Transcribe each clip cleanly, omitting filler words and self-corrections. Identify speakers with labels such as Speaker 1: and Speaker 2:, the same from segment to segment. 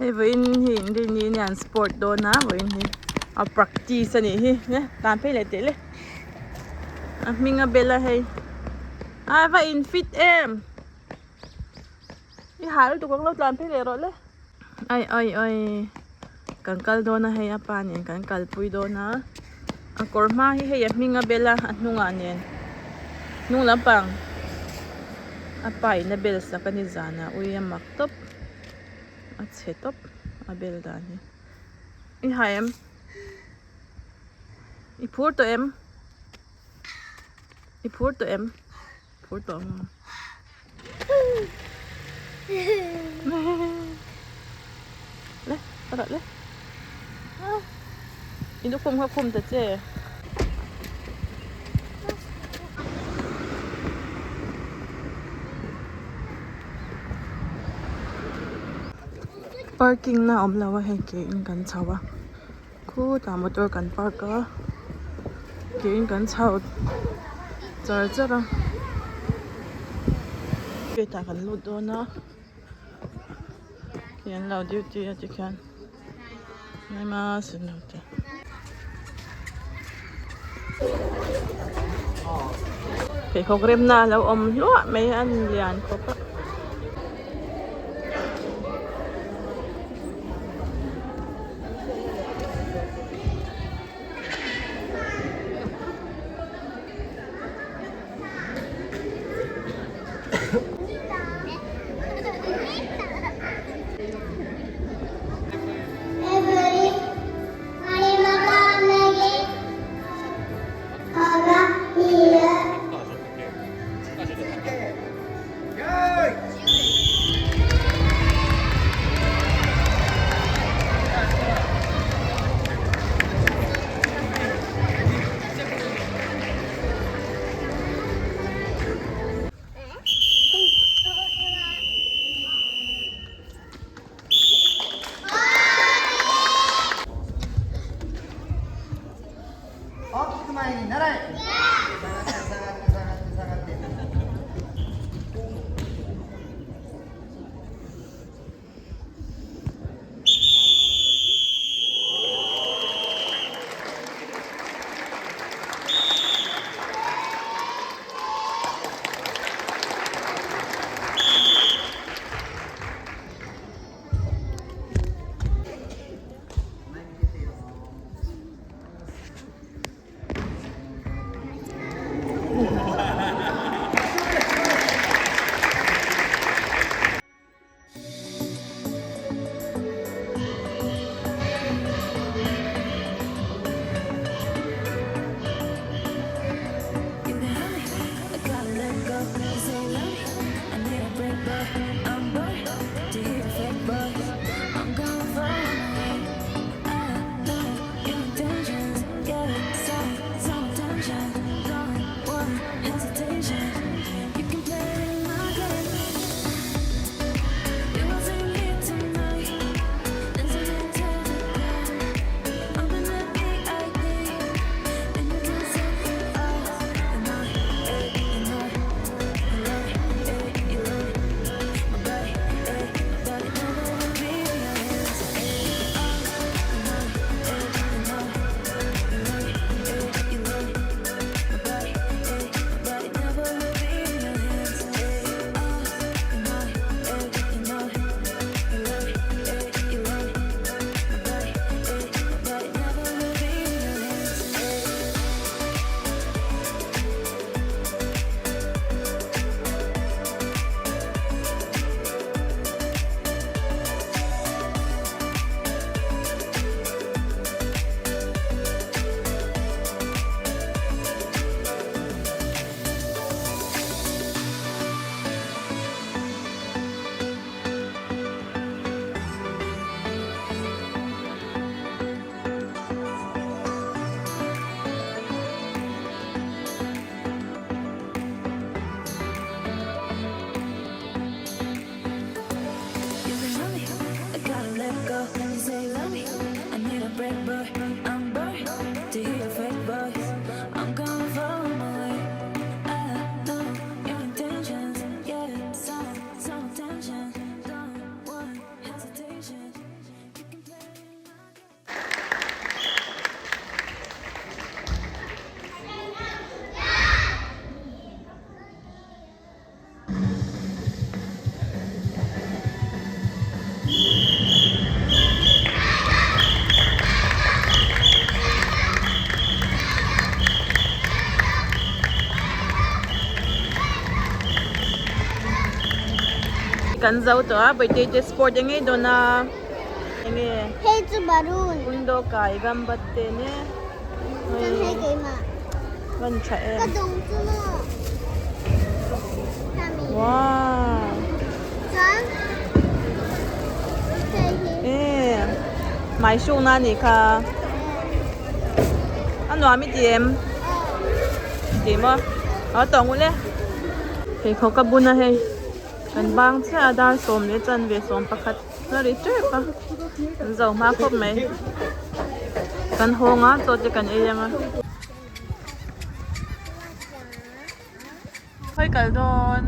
Speaker 1: Hei vawiin hi inrinni nia an sport dawn a vawiin hi a practice a nih hi nia tan phei leh teh le a hming a bel a hei a va in fit em i hal lutuk ang lo tlan phei leh rawh le ai ai ai kan kal dawn a hei a pa nen kan kalpui dawn a a kawr hma hi hei a hming a bel a a hnungah nen hnung lampang a pa in a bel sak a ni zanah ui a mak tawp. A chhe tawp a bel dan hi. I ha em? I phur tawh em? I phur tawh em? Phur tawh ang. Le, ka rawh le. I lukhum kha khum ta che. Parking na awm lo a hei ke in kan chho a khutah motor kan park a ke in kan chho char char a gate ah kan lut dawn a khi an lo duty a tikhian. Pheikhawk remna a lo awm hluah mai a ni lian khawp a. Kan zo tawh a, Bawihtei te sport eng ngei dawn a, enge?
Speaker 2: Hei chu barun.
Speaker 1: Undo kai gambat te ne.
Speaker 2: Chuan hei keimah.
Speaker 1: Van tha em.
Speaker 2: Ka dawng chu maw. Khami.
Speaker 1: Wow.
Speaker 2: Chuan hei hi.
Speaker 1: E mai hruk na nih kha. A nuam i ti em? Ti maw? A tawng u le. Pheikhawk a bun a hei. Kan bang chiah a dar sawm leh chanve 11 a ri tep a. Kan zo hma khawp mai. Kan hawng a chaw te kan ei ang a. Khawi kal dawn?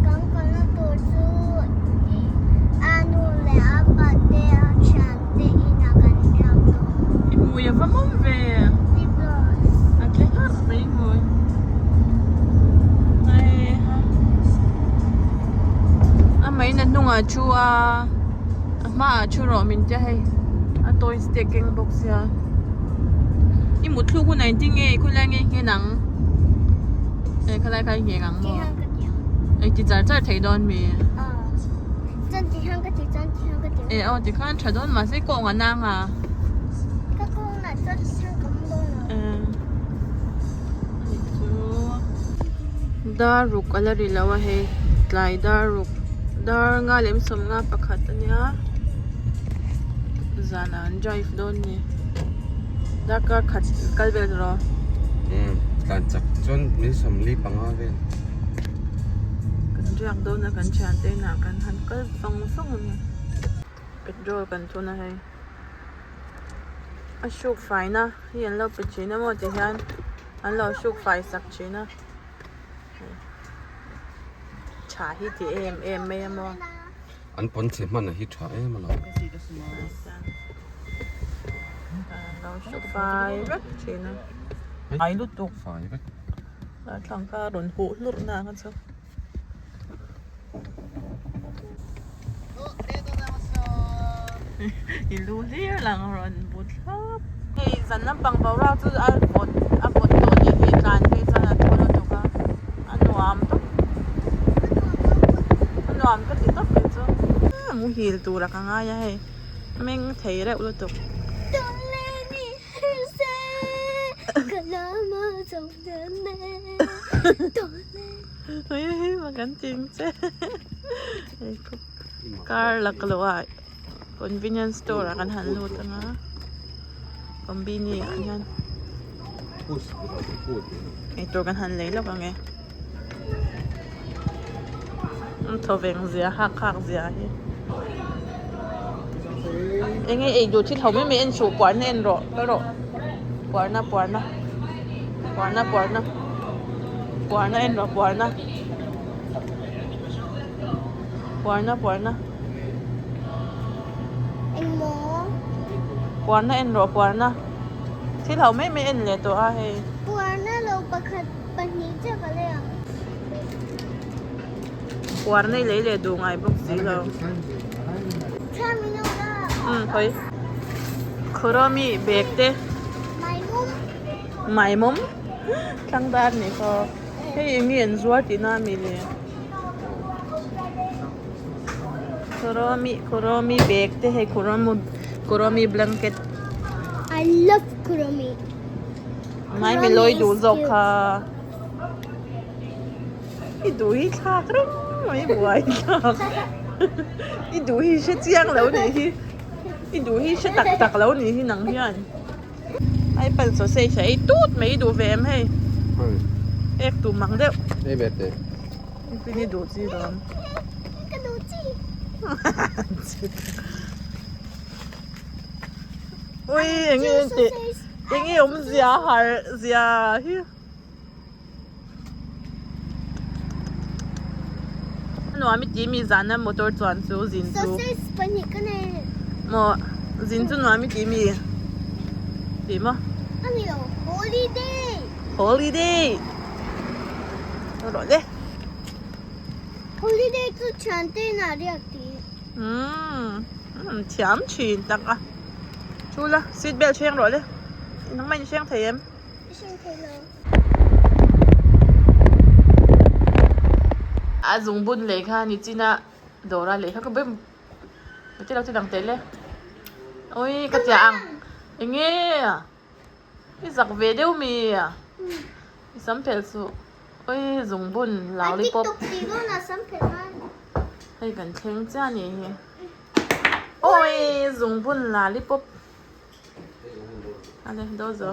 Speaker 2: Kan kalna tur chu a nu leh a pa te a thian te inah kan riak dawn.
Speaker 1: I hmui a va mawm ve.
Speaker 2: Lip gloss.
Speaker 1: A tle ngharh mai i hmui. Heiha. A main a hnungah a thu a, a hmaah thu rawh min tia hei. A toys te a keng bawk sia. I mutthluk hunah engtin nge i khawilai nge nghen ang? Hei khalai kha i ngheng ang maw? Ei ti char char thei dawn mi? E aw tikhan tha dawn mahse kawng a nang a.
Speaker 2: Ka kawng ah chuan tikhan ka awm dawn lo.
Speaker 1: Ani chu dar ruk a la ri lo a hei tlai dar ruk dar nga leh 51 ania zanah an drive dawn a ni darkar khat kal vel rawh.
Speaker 3: Umm tlan chak chuan min 45 vel.
Speaker 1: Kan riak dawn a kan thian te inah kan han kal vang vang a ni petrol kan thun a hei a hruk faina hi an lo pe thin a maw ti hian an lo hruk fai sak thin a tha hi ti em em mai a maw.
Speaker 3: An pawn chhe hman a hi tha em a lo.
Speaker 1: An lo hruk fai vek thin a. Fai lutuk.
Speaker 3: Fai vek.
Speaker 1: Darthlalang kha a rawn huh hlurh na ang a chu. I lu hlir lang rawn bu thlap. Hei zan lampang boruak chu a vawt a vawt tawh tih hi tlan phei chuan a thaw lutuk a a nuam tawp a nuam ka ti tawp kei chu. Muhil tura ka ngai a hei meng thei reuh lutuk. Kan ching che car laklawh ah convenience store ah kan han lut ang a combini ah hian eitur kan han lei lawk ang e thawveng zia hak hak zia hi enge eitur thil ho mai mai en suh puarna en rawh kal rawh puarna puarna puarna puarna puarna en rawh puarna puarna puarna
Speaker 2: Engmaw
Speaker 1: puarna en rawh puarna thil ho mai mai en leh tawh a hei
Speaker 2: puarna lo pakhat pahnih chiah ka lei ang.
Speaker 1: Puarna i lei leh duh ngai bawk si lo. Umm khawi. Khawrawmi bag te. Maimawm. Thlang dar ni khaw. Hei eng nge an zuar tihna a mi le. Khawrawmi khawrawmi bag te hei khawrawmi khawrawmi blanket.
Speaker 2: I love khawrawmi.
Speaker 1: Mai mi lawi duh zawk kha. I duh hi thlak reng mai buai thlak i duh hi hre chiang lo nih hi i duh hi hre tak tak lo nih hi nang hian ai pan sausage a ei tut mai i duh ve em hei ek tu mang deuh
Speaker 3: ei ve teh
Speaker 1: engtin i duh chi dawn
Speaker 2: ka duh chi
Speaker 1: ui enge tih enge awmzia har zia hi. Nuam i tih mi zana motor chuan chu zin chu
Speaker 2: Sausage pahnih ka nei.
Speaker 1: Maw zin chu nuam i tih mi tih maw?
Speaker 2: A ni lo holiday.
Speaker 1: Holiday rawh le.
Speaker 2: Holiday chu thian te inah riak tih.
Speaker 1: Umm thiam thin tak a. Chu la seat belt hreng rawh le. Nangmah in hreng thei em? A zungbun leh kha ni chin a Dawra leh kha ka bem ka ti lo ti dang teh le ui ka tia ang enge i zak ve deuh mi i sam phelh suh ui zungbun lollipop hei kan thleng chiah a nih hi ui zungbun lollipop a le daw zo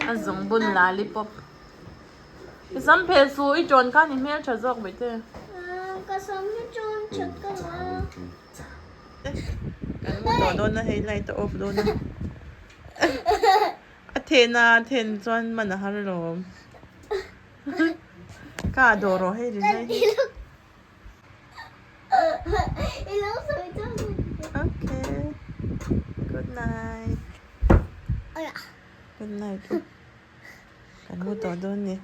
Speaker 1: a zungbun lollipop. I sam phel su i tawn khan i hmel tha zawk mai te.
Speaker 2: Ka sam hi tawn that ka lo a.
Speaker 1: Kan mu tawh dawn a hei light a off dawn a. A then a then chuan man a har alawm. Ka a dawh rawh hei ri zai hi. Okay. Good night. Good night. Kan mu tawh dawn ni.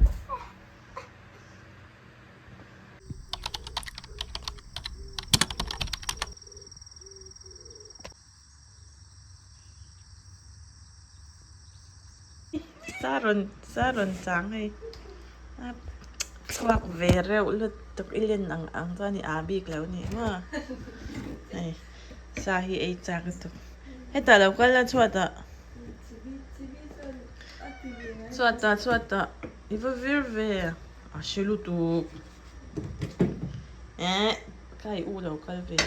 Speaker 1: Sa rawn sa rawn chang hei a thluak ve reuh lutuk i len ang ang chuan i ah bik lo ni maw hei sa hi ei chak lutuk hetah lo kal a chhuatah. Chhuatah chhuatah i va vir ve a hre lutuk eh ka i u lo kal ve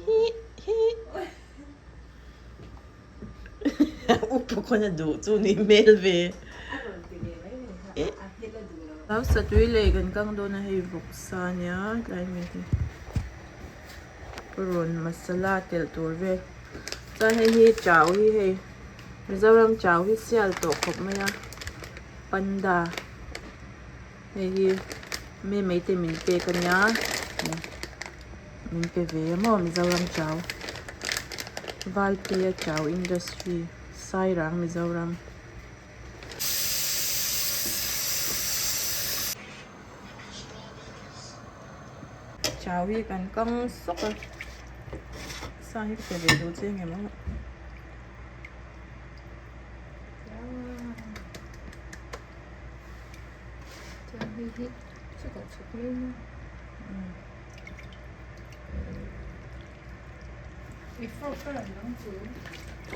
Speaker 1: hi hi u pawh khawn a duh chu ni hmel ve eh Satui lei kan kang dawn a hei vawksa ania tlai mai hi. Purun masala telh tur vel chuan hei hi chau hi hei Mizoram chau hi sial tawh khawp mai a panda hei hi mi mai te min pek a nia min pe ve maw Mizoram chau Valpuia chau industry Sairang Mizoram. Chau hi kan kang sawk a sa hi ka pe ve duh che ngem ang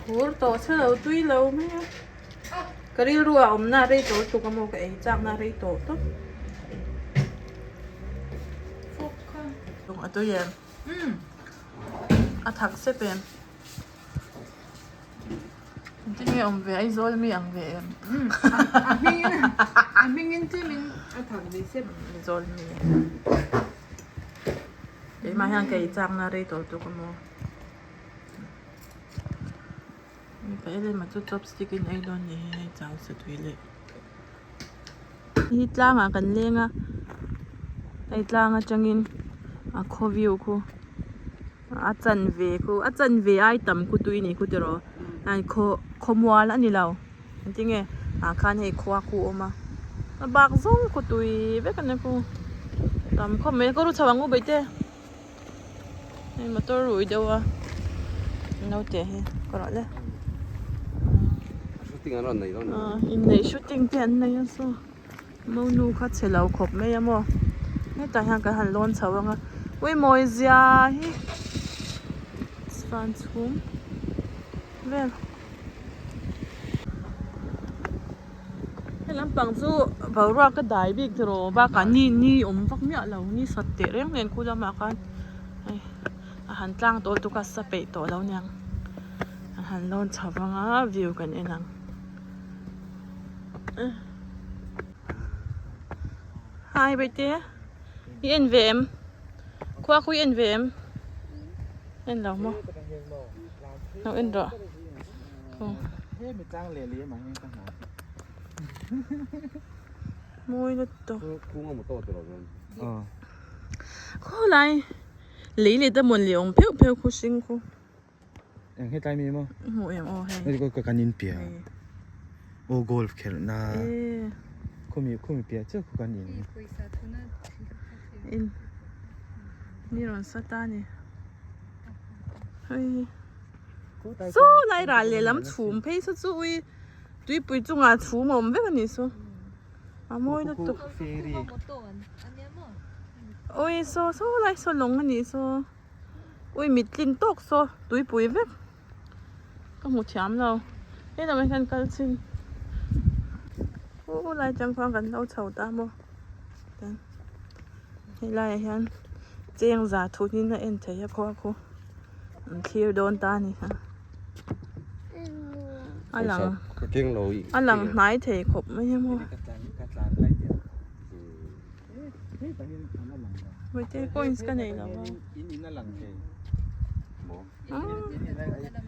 Speaker 1: Thur tawh che lo tui lo mai a. Ka rilru ah awmna rei tawh lutuk a maw ka ei chakna rei tawh tawp. A tui em? A thak sep em? Engtin nge awm ve Aizawl mi ang ve em?
Speaker 4: A hmingin tlemin a thak ve sep.
Speaker 1: Aizawl mi. Keimah hian ka ei chakna rei tawh lutuk a maw. Mipa em em ah chu chopstick in ei dawn ni hi hei chau sa tui leh hi tlang ah kan leng a hei tlang atangin a khaw view khu a chanve khu a chanve ai tam khu tui ni khu tiraw hei khaw khawmual a ni lo engtinge ah khan hei khua khu a awm a a bak zawng khu tui vek a ni khu tam khawp mai ka ru chho ang u baihte. Hei motor rui deuh a naute hi ka rawh le
Speaker 3: Shooting an rawn nei dawn
Speaker 1: a inneih shooting te an nei a saw monu kha chhe lo khawp mai a maw hetah hian kan han lawn chho ang a ui mawi zia hi van chhum vel. He lampang chu boruak a dai bik tiraw bakah ni ni awm vak miah lo ni sat teh reng nen khu lamah khan hei a han tlang tawh lutuk a sa peih tawh lo aniang a han lawn chho vang a view kan en ang hi baite i en ve em khua khu i en ve em en lo maw lo en rawh. Mawi lutuk. Khawlai lei leh te mawn leh awm pheuh pheuh khu hring khu.
Speaker 5: Eng he tlai mi maw?
Speaker 1: Hmuh em aw hei.
Speaker 5: Hei ka kan in piah. Aw golf khelh na. Khumi khumi piah chiah khu kan in.
Speaker 1: In ni rawn sa ta ni. Hei. Saw lai ral lehlam chhum phei saw chu ui tuipui chungah chhum a awm vek a nih saw a mawi lutuk. Ui saw saw lai saw lawng a nih saw ui mit tlin tawk saw tuipui vek ka hmu thiam lo helamah hian kal chin u lai atang khan kan lo chho ta maw helaiah hian chengza thunin a en theih a khua khu an thlir dawn ta a ni kha a lang a lang hnai thei khawp mai a maw. Vawite coins ka nei lo a.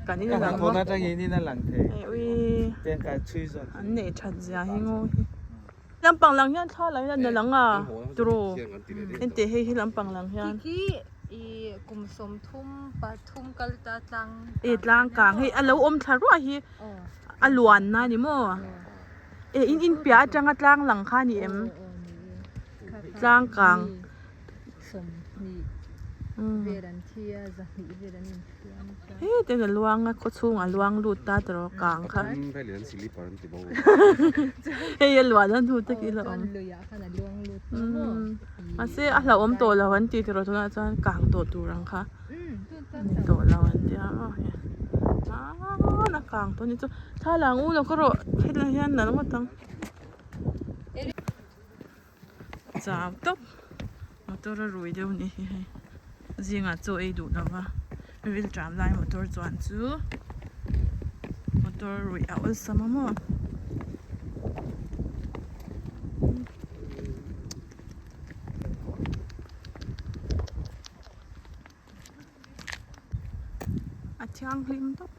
Speaker 1: Kan in a lang maw? Hei ui an neih that zia hi ngaw hi. Lampang lang hian thla la hian a lang a turu heti hei hi lampang lang hian. E tlang kang hei a lo awm thla ruah hi a luan na ni maw? E in in piah atanga tlang lang kha a ni em? Tlang kang. He ten a luang a khaw chhung a luang lut ta tawh kang kha. Hei a luan a hnu tak ila awm. Mahse a hlauhawm tawh lo an tih tawh tunah chuan kang tawh tur ang kha. Ni tawh lo an tia aw he hmana kang tawh a ni chu thla lang u lo ka rawh helai hian nalh ngawt ang chau tawp motor a rui deuh a ni hi hei zingah chaw ei duh lova rilṭam lai motor chuan chu motor ruih a awlsam a maw. A thianghlim tawp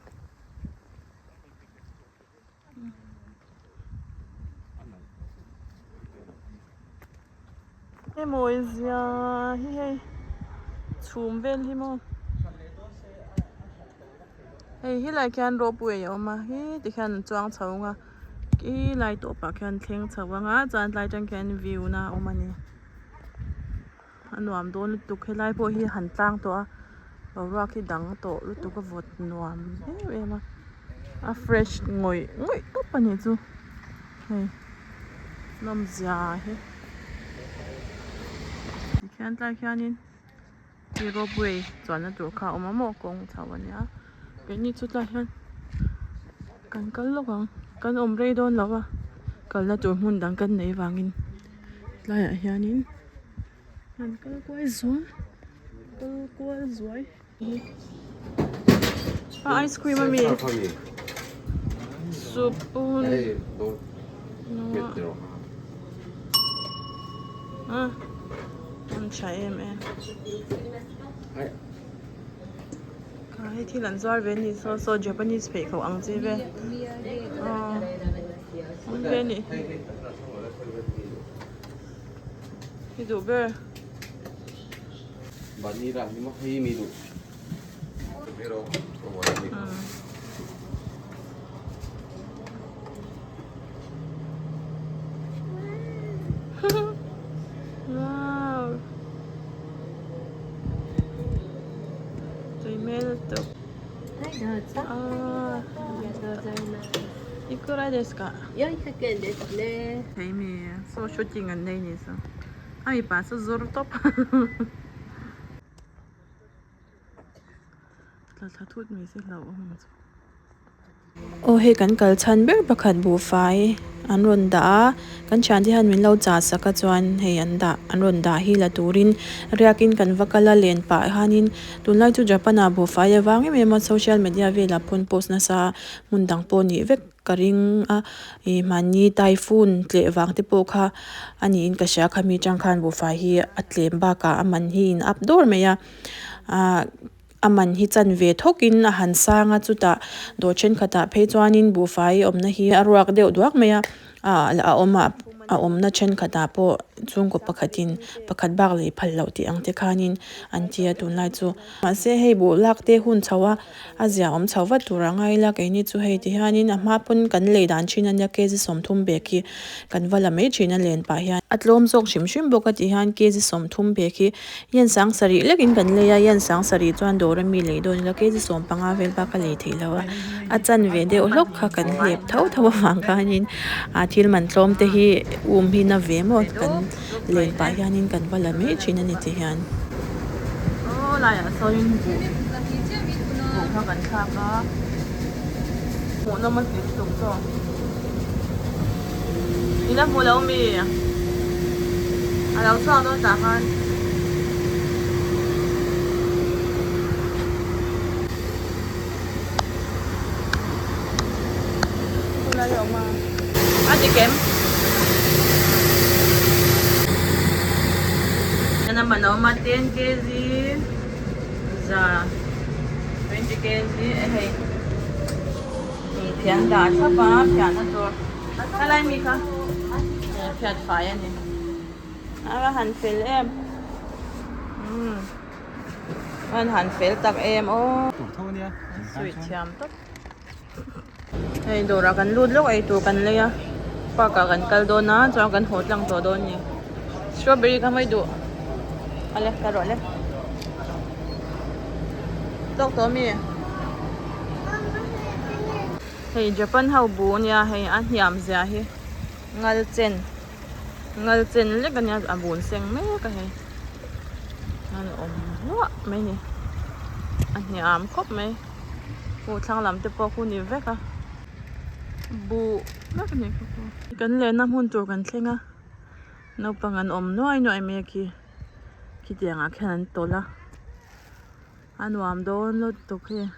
Speaker 1: hemawi zia hi hei chhum vel hi maw hei helai khian ropeway a awm a he ti khian an chuang chho ang a khi lai tawpah khian thleng chho ang a chuan tlai atang khian view na a awm a ni. A nuam dawn lutuk helai pawh hi han tlang tawh a boruak hi dang tawh lutuk a vawt nuam em em a a fresh ngawih ngawih tawp a nih chu hei nawmzia hi tikhian tlai khianin hei ropeway chuanna tur kha a awm a maw kawng chho a nia keini chu tlai hian kan kal lawk ang kan awm rei dawn lo a kalna tur hmun dang kan nei vangin. Tlaiah hianin an kal kual zuai kal kual zuai a ice cream ami spoon a an tha em em kha hei thil an zuar ve ani saw saw japanese pheikhawk ang chi vel aw awm ve ani. I duh ber.
Speaker 3: Vanilla hi maw hei mi duh.
Speaker 1: Wow. Tui hmel lutuk. Ah. Ikura desu ka?
Speaker 6: 400円ですね。
Speaker 1: Hei mi saw shooting an nei ni saw a mipa chu zur tawp tla thla thut mai se hlauhawm ang chu. Aw hei kan kal chhan ber pakhat buhfai an rawn dah a kan thiante hian min lo chah sak a chuan hei an dah an rawn dah hi la turin riakin kan va kal a len pah hianin tunlai chu Japan ah buhfai avang em em a social media velah pawn post nasa hmun dang pawh nih vek. Ka ring a, ih mahni typhoon tleh vang te pawh kha a niin ka hria khami tang khan buhfai hi a tlem bakah a man hi in up dawr mai a, ah a man hi chan ve thawk in a han sang a chutah dawr thenkhatah phei chuanin buhfai awmna hi a ruak deuh duak mai a, ah a awm a a awmna thenkhatah pawh chhungkaw pakhatin pakhat bak lei phal loh tih ang te khanin an ti a tunlai chu mahse hei buh lak te hun chho a. A zia awm chho vat tur a ngai ila keini chu hei ti hianin a hma pawn kan lei dan thin ania kg 30 bag hi kan va la mai thin a len pah hian a tlawm zawk hrim hrim bawk a ti hian kg 30 bag hi yen sang sarih lekin kan lei a yen sang sarih chuan dawr ami lei dawn ila kg 15 vel bak a lei theih loh a a chanve deuh hlawk kha kan hlep tho tho avang khanin a thil man tlawm te hi. Um hi na ve maw kan len pah hianin kan va la mai thin a ni ti hian. Aw laiah sawiin buh buh kha kan thlak a hmuh nawm a ti lutuk chaw i la hmu lo mi a lo chhuak dawn tah khan. A dik em? Ena man a awm a 10 kg za 20 kg e hei phian dah thlap a phiahna tur helai mi kha phiat fai a ni a va han fel em umm. An han fel tak em aw. Suih thiam tak. Hei dawrah kan lut lawk ei tur kan lei a. Park ah kan kal dawn a chuan kan haw tlang tawh dawn a ni. Strawberry kha mai duh. Ale ka rawh le. Tawk tawh ami? Hei Japan ho bu ania hei a hniam zia hi ngal chen. Ngal chen lek ania a bun seng mek a hei an awm hluah mai ni a hniam khawp mai khu thlang lam te pawh khu ni vek a buh vek ani kan lenna hmun tur kan thleng a naupang an awm nuai nuai mai a khi khitiang ah khian an tawlh a a nuam dawn lutuk hei.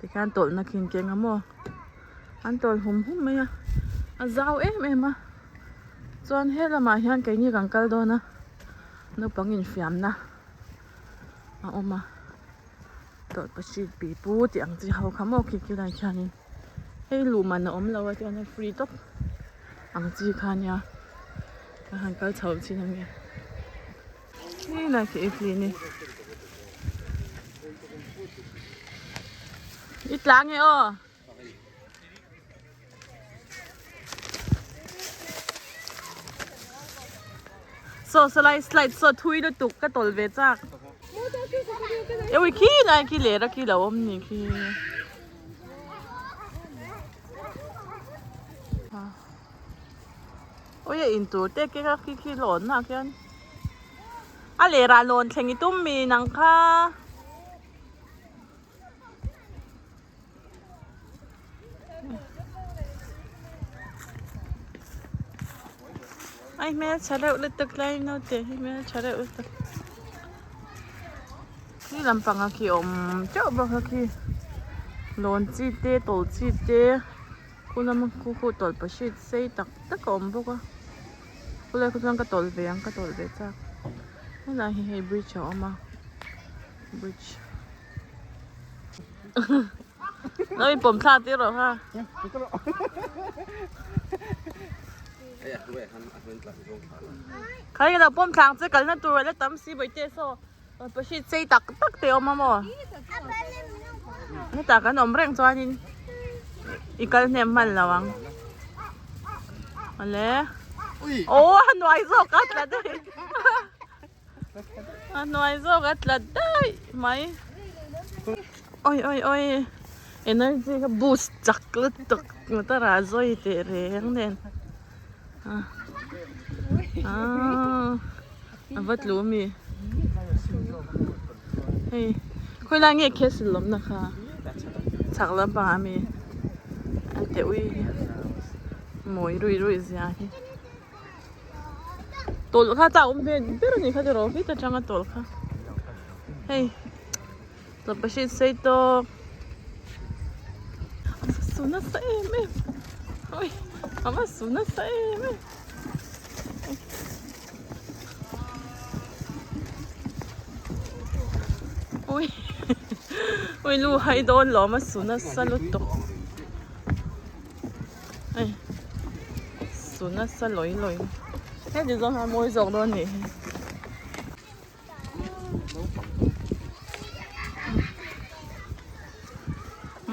Speaker 1: Tikhian tawlhna khi an keng a maw an tawlh hum hum mai a a zau em em a chuan he lamah hian keini kan kal dawn a naupang infiamna a awm a tawlhpahrit pipu tih ang chi ho kha maw khi khilai khianin hei luh man a awm lo a chuan a free tawp ang chi kha ania ka han kal chho chin ang e. Helai khi i ni. I tla nge aw. Saw saw lai slide saw thui lutuk ka tawl ve chak. Ui khi lai khi leh ra khi lo awm ni khi. Ui a in tur te kek a khi khi lawn na khian a ler ah lawn thleng i tum mi nang kha. Ai hmel tha reuh lutuk lai naute hi hmel tha reuh lutuk khi lampang a khi awm teuh bawk a khi lawn chi te tawl chi te. Khu lama khu khu tawlh pahrit sei tak tak a awm bawk a khulai khu chuan ka tawlh ve ang ka tawlh ve chak helai hi hei bridge a awm a bridge lo in pawm thlak tir rawh kha. Khai lo pawm thlang che kalna tur a la tam si bawihte saw pahrit sei tak tak te a awm a maw. Hetah kan awm reng chuanin i kal hnem hman lo ang. Awle. Aw a hnuai zawk a tla daih. A hnuai zawk a tla daih mai. Oi oi oi energy kha boost chak lutuk motor ah zawi teh reng nen. A va tlu ami hei khawi lai nge castle awmna kha chhak lampangah ami an teh ui hi mawi ruih ruih zia hi tawlh kha chak awm ve ber a ni kha tiraw heta tanga tawlh kha hei tawlhpahrit sei tawk a va su nasa em em ui a va su nasa em em. Ui ui lu hai dawn lawm a su nasa lutuk hei su nasa lawi lawi heti zawng hian mawi zawk dawn nih hi.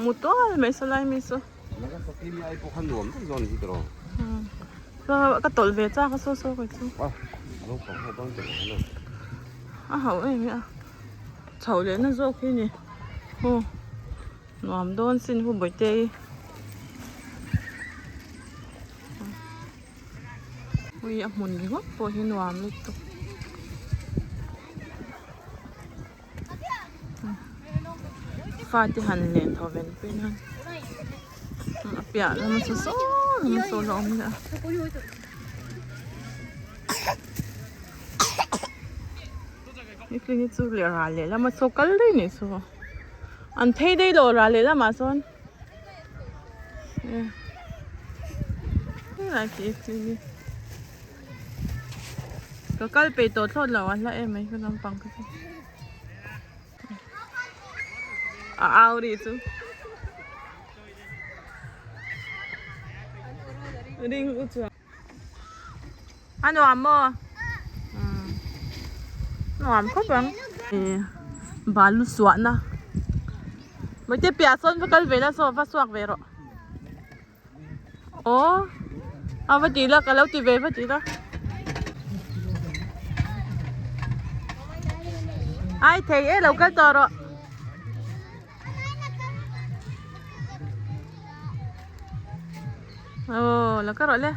Speaker 1: Mu tual mai saw lai mi chu. Ka tawlh ve chak a saw saw kei chu. A hauh em hi a. Chhoh leh na zawk hi ni. Aw nuam dawn sin hu bawihte hi. Ui a hmun ringawt pawh hi nuam lutuk. Fate han len thaw ven pui nan a piah lama saw saw lama saw la awm leh a. Hei chu leh ral leh lama saw kal daih nih saw an phei daih lo ral leh lamah sawn helai khi ka kal peih tawh thlawt lo a hla em mai ka naupang kha chu a au rih chu ring u chuan a nuam maw nuam khawp ang balu suahna mahse piah sawn va kal ve la saw va suak ve rawh. Aw a va ti la ka lo ti ve va ti la ai thei e lo kal tawh rawh aw lo kal rawh le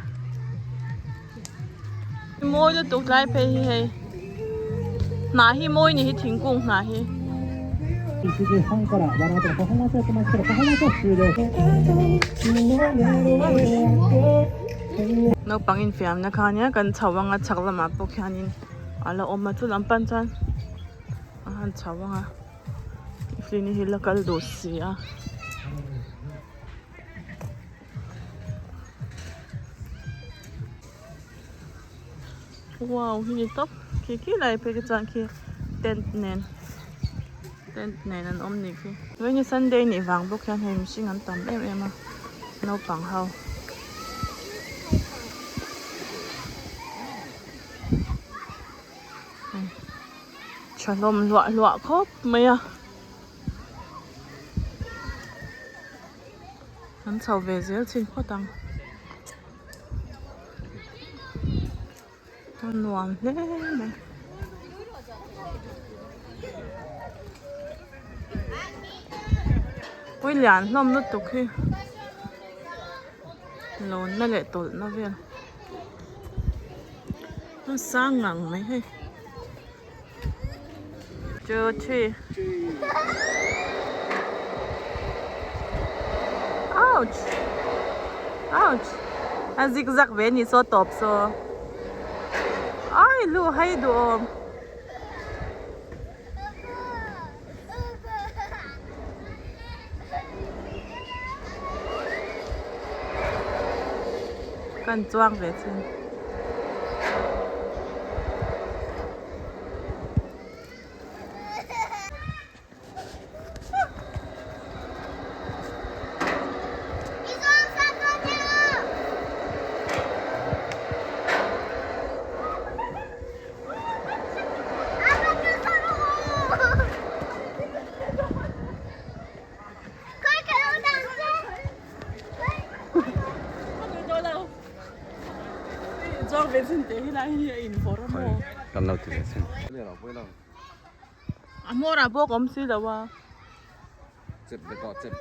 Speaker 1: mawi lutuk tlai phei hi hei hnah hi mawi ni hi thingkung hnah hi. Naupang infiamna kha ania kan chho anga chhak lamah pawh khianin a la awm a chu lam pan chuan a han chho anga Evelyn-i hi la kal duh si a. Wow hi ni tawp khi khi lai phei khi chuan khi tent nen tent nen an awm nih khi vawiin sunday nih vang bawk hian hei mihring an tam em em a naupang ho. Tha hlawm hluah hluah khawp mai a. An chho ve zel chin phawt ang. A nuam hle mai. Pui lian hlawm lutuk hi lawnna leh tawlhna vel a sang ngang mai hei. Two three. Ouch! Ouch! A zigzag ve ni saw tawp saw. Ai lu hai duhawm. Kan chuang ve chin.
Speaker 3: Kan lo ti ve sin.
Speaker 1: A hmawr ah pawh ka awm si lo a.
Speaker 3: Chep bet rawh chep.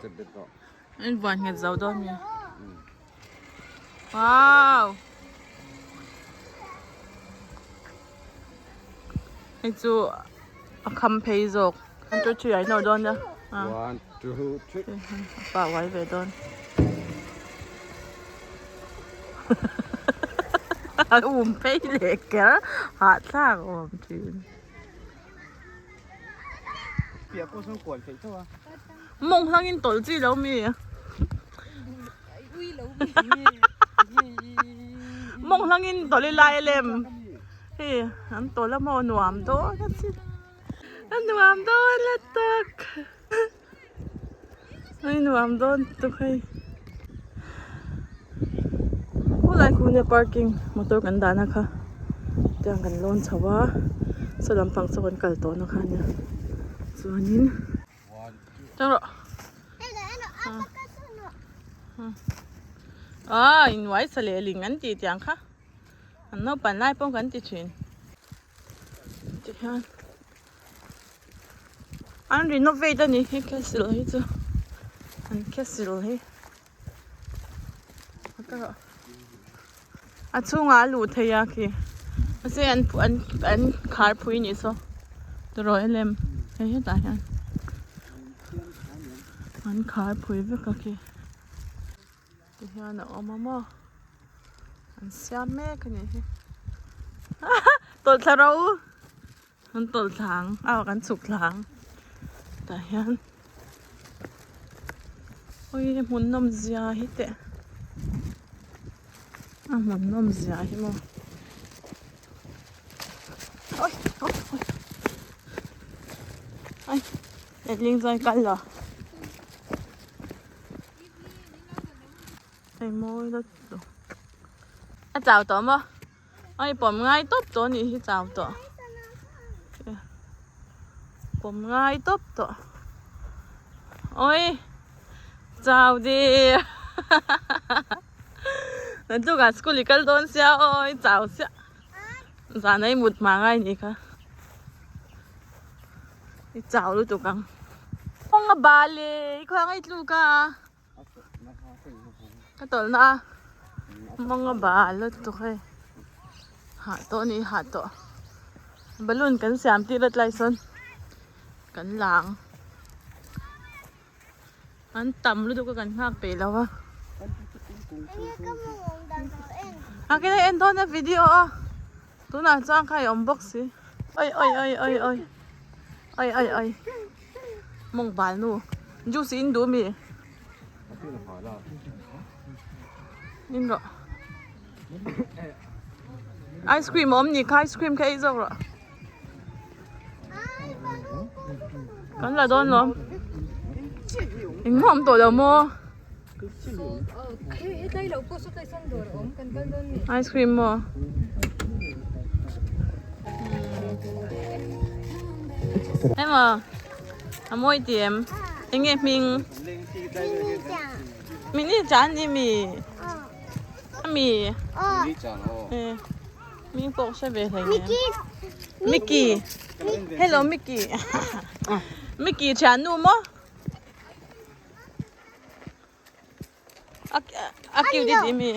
Speaker 3: Chep bet rawh.
Speaker 1: In vuan nghet zo dawn mi. Wow. Hei chu a kham phei zawk. 1 2 3 ah in lo dawn nia.
Speaker 3: 1 2 3.
Speaker 1: Pa uai ve dawn. A um phei leh ker hahthlak awm thin.
Speaker 5: Piah pawh sawn kual theih tho a.
Speaker 1: Mawng hlangin tawlh chi lo mi. Mawng hlangin tawlh ila lem. Hei an tawlh a maw nuam dawn a chi. A nuam dawn la tak. Hei nuam dawn tuk hei. Khulai khu nia parking motor kan dahna kha tiang kan lawn chho a saw lampang saw kan kal tawhna kha ania chuanin tang rawh ah innuai sa leh ling an tih tiang kha an naupan lai pawh kan ti thin. Tihian an renovate a ni hi castle hi chu an castle hi a ka rawh. A chhungah a luh theih a khi mahse an an an khar phui nih saw tawraw elem hei hetah hian an khar phui vek a khi ti hian a awm a maw an siam mek a nih hi tawlh thla rawh u an tawlh thla ang a kan chhuk thla ang tah hian awii hmun nawm zia hi teh a hmun nawm zia hi maw awi awi awi ai letling chuan kal lo hei mawi lutuk a chau tawh maw. Ai pawm ngai tawp tawh anih hi chau tawh pawm ngai tawp tawh awi chau dih naktukah school i kal dawn sia awi chau chiah zan a i mut hma ngai anih kha i chau lutuk ang kawng a bal e i khuang a i tluk a. Ka tawlhna a mawng a bal lutuk hei hah tawh a ni hah tawh balloon kan siam tir a tlai sawn kan la ang an tam lutuk a kan nghak peih lo a a kena en dawn a video a tunah chuan kha i awm bawk si oi oi oi oi oi oi oi oi. Mawng bal nu juice in duh mi in rawh ice cream a awm ni kha ice cream kha ei zawk rawh kan la dawn lawm engmah awm tawh lo maw ice cream maw emaw a mawi ti em enge hming mini chan ni mi ami hming pawh hre ve hlei nen Mickey hello Mickey Mickey thiannu maw. A cute i ti mi?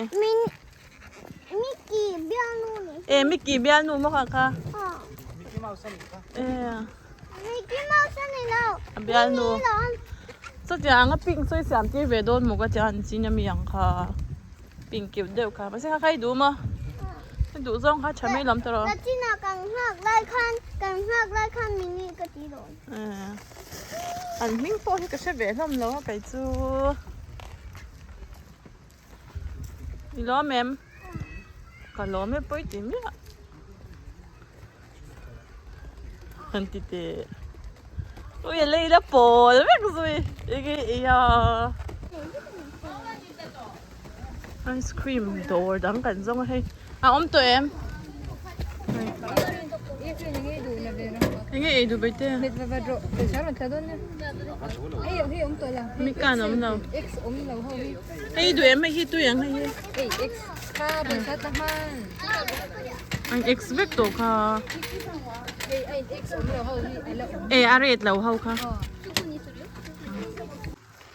Speaker 2: Mickey bialnu ni.
Speaker 1: E Mickey bialnu maw kha kha?
Speaker 5: Mickey Mouse ani kha.
Speaker 1: E.
Speaker 2: Mickey Mouse ani lo.
Speaker 1: A bialnu. Chutiang a pink sawi siam tir ve dawn maw ka tia an chin ami ang kha. Pink cute deuh kha. Mahse kha kha i duh maw? I duh zawng kha tha mai lam ta rawh.
Speaker 2: Ka chinah kan nghak lai khan kan nghak lai khan mini ka ti dawn.
Speaker 1: An hming pawh hi ka hre ve hlawm lo a kei chu. I lawm em? Ka lawm e pawi ti miah. Han ti teh. Ui a lei la pawl vek zui enge ia. Ice cream dawr dang kan zawng a hei a awm tawh em? Enge ei duh bai te? Mi kan awm lo. Hei duh em hei hi tui ang hei hi. An x vek tawh kha. E a ret lo ho kha.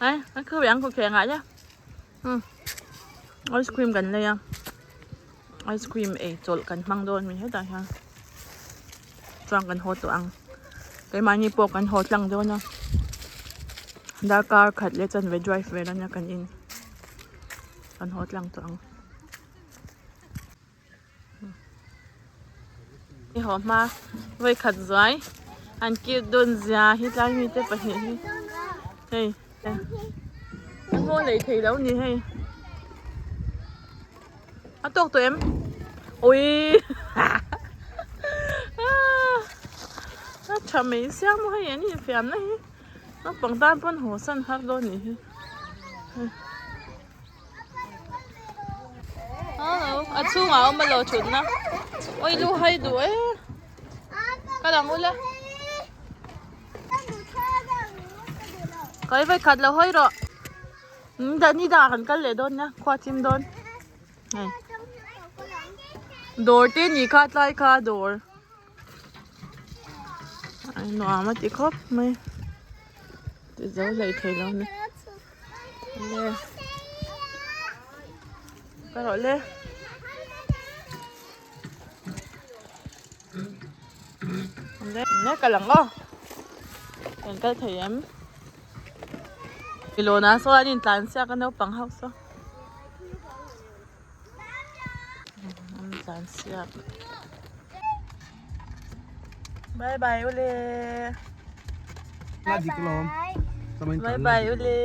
Speaker 1: Ai a khu ang khu kheng ah ya. Hmm. Ice cream kan lei a. Ice cream ei chawlh kan hmang dawn mi hetah hian. Chuan kan haw tawh ang. Keimahni pawh kan haw tlang dawn a. Darkar khat leh chanve drive vel ania kan in. Kan haw tlang tawh ang. I haw hma vawi khat zuai an cute dun zia hi tlai mi te pahnih hi hei an haw lei thei lo ni hei a tawk tawh em ui a tha mai sia maw hei an infiam na hi naupang tan pawn haw san har dawn nih hi. Hello, a chhungah a awm alo thutna. Oi lu hai duh e. Ka lang ula. Kai vai khat lo hawi rawh. Da ni dangah kan kal leh dawn nia, khua chim dawn. Hei. Dawr te ni kha tlai kha dawr. Ai nuam a ti khawp mai. Ti zo hlei thei lo ni. Le. Ka rawh le. Le kal ang aw. Kan kal thei em? Ilawna saw an intlan siak a naupang ho saw. An intlan siak. Bye bye ule.
Speaker 3: La dik lawm.
Speaker 1: Bye bye ule.